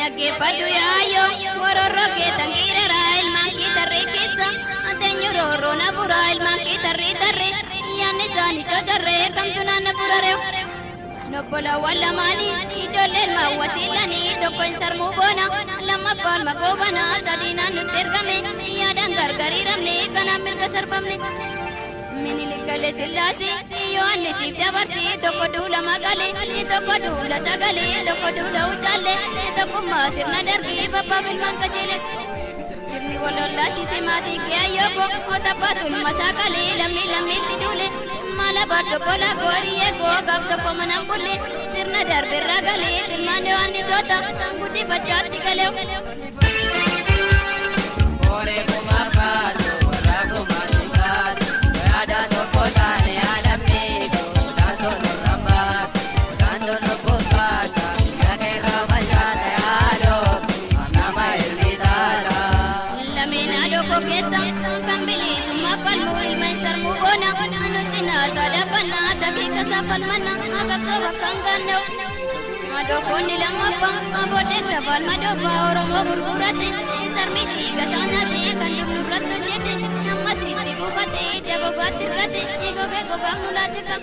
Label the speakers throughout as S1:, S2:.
S1: Dhaggeeffadhu yaayyoo warorroo keetan giireraa ilmaan kee tarree keessa anteenyu roorroo na buraa ilmaan kee tarree tarree yaanni isaanii cocorree kamtu naanna furareew. Obbolawwan lamaanii ijoolleen maawwasiilanii tokko hin sarmuu boona lammaffaan makoobanaa sadiinaan nutti ergame yaadaan gargariiramne kanaan mirga sarbamne. Minilik Haile Sillaasee Yohaannisiif dabarsi tokko duula maqalee tokko duula sagalee tokko duula ucaallee tokkummaa sirna darbii babbaaf ilmaan qajeele. Sirni walollaashise maatii kee ayyooko otabbaa tulma saaqalee lammii lammiitti duule maala baarso kola gooriyyee koo gaaf tokko manaan bulle sirna darbeerraa galee ilmaan Yohaannisoota guddifachaatti galee.
S2: Booree kumaa baatu, warra kumaatiin baatu, yaadaan tokko taane alammii godaantoon nurraan baatu, godaantoon lubbuun baata, biyya keerraa facaata yaadoo, nama ilmi taata.
S1: Lameen haadhoo keessa kan bilisummaa falmu ilma hin sarmuu boona nuti naasaa dhaabbannaa tabii kasaa falmanna qabsoo bakka hin gaanna'u. Haadhokoonni lammaffaa booddee falma doofaa Oromoo gurgurate sarmii dhiiga saanaate kan dur nurratti hojjete ammas itti buufate ija gogaatti hirkate gogee gogaaf nu laattika.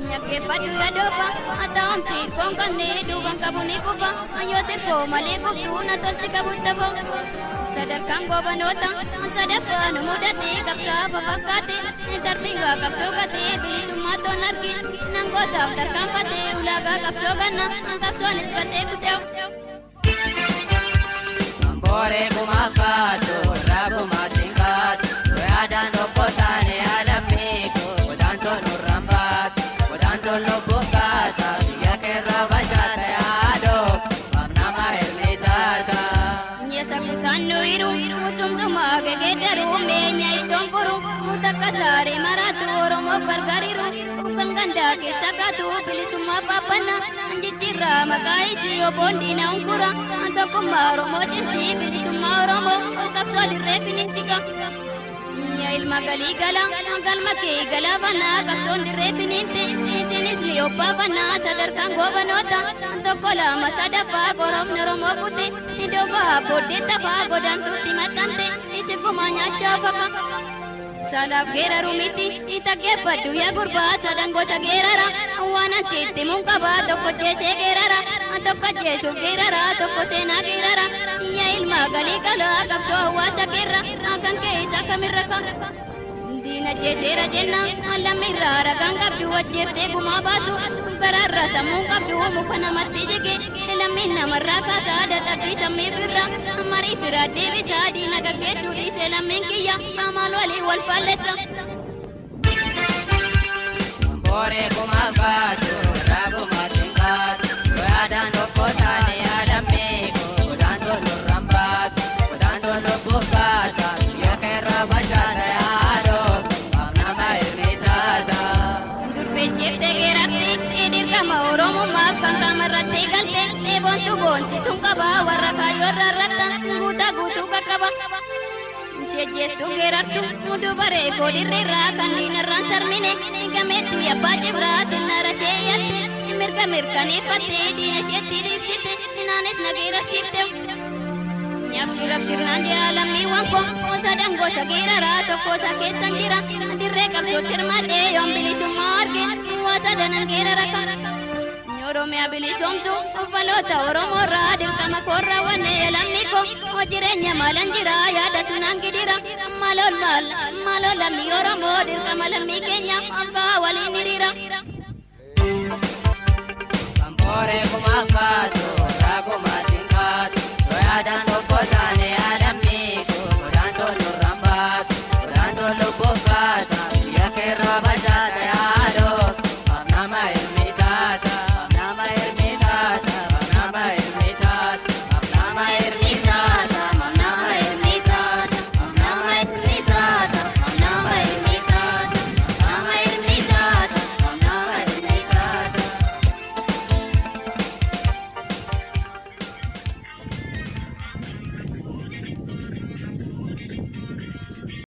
S1: Dhaggeeffadhu yaadoofa ataa'amti koon qabne duuban qabu ni kufa yoo tirfoo malee kuftuu na tolchi qabu tafoo. Sadarkaan goobanoota sadaffaa nu mudate qabsaa fafakkaate tartiibaa qabsoo gatee bilisummaa toon arge nan gootaaf tarkaanfate ulaagaa qabsoo ganna qabsoonis batee kuteew.
S2: Booree kumaa baatu, warra kumaatiin baatu, yaadaan tokko taane alammii godaantoon nurraan baatu, godaantoon lubbuun baata, biyya keerraa facaata yaadoo, nama ilmi taata.
S1: Nyesa kutaannoo hiru tumtumaa gegeedaru meenya ittoon furu takka saaree maraatu Oromoo gargaariiru kan gandaa keessa kaatu bilisummaa faappanna jijjiirraa maqaa isii obboon diina unkura tokkummaa Oromoo cimsii bilisummaa Oromoo qabsoo dirree finiitika. Yaa ilma galii gala galma kee galaafanaa qabsoon dirree finiinte isinis ni obbaafanaa sadarkaan goobanoota tokko lama sadaffaa qoromni Oromoo kute iddoo booddee tafaa godaantuutti maxxante isin gumaa nyaachaa fakka. Saalaaf geeraru miti dhaggeeffadhu yaa gurbaa sadan gosa geerara waan achitti mun qabaa tokko jeesee geerara tokko jeesuuf geerara tokko seenaa geerara yaa ilma galii galaa qabsoo hawaasa keerra kan keessa kamirra ka. Diina jeeseera jenna lammiirraa ragaan qabdu wajjeeftee gumaa baasu garaarraa sammuun qabdu muka namatti jige lammiin namarraa kaasaa dadhabbii sammii firra marii firaa deebisaa diina gaggeessuu dhiisee lammiin kiyya maal walii wal faallessa.
S2: Booree kumaa baatu, warra kumaatiin baatu, yaadaan tokko taane alammii godaantoon nurraan baatu, godaantoon lubbuun baata, biyya keerraa facaata yaadoo, nama ilmi taata.
S1: Durbeejjeeftee geeratti dirqama Oromummaaf kan qaamarratti galte eeboontu boonsituun qaba warra kaayyoo irra irratta guutaa guutuu qaqqaba. Ishejjeestuu geerartu dubaree koodirreerraa kan diinarraan sarmine gameetti abbaa cibraa sinnaara ishee yatte mirga mirkaneeffatte diina isheetti dhiibsite inaanis na geerarsiifte. Abshir abshir naan jira lammiiwwan koo sadan gosa geeraraa tokko isa keessan jira dirree qabsootti hirmaadhee yoon bilisummaa arge waa sadanan geerara ka. Oromiyaa bilisoomsu uffaloota Oromoorraa dirqama koorraa wanne lammii koo jireenya maalan jira yaadatu naan gidira maaloo maal maaloo lammii Oromoo dirqama lammii keenya abbaa waliin hiriira.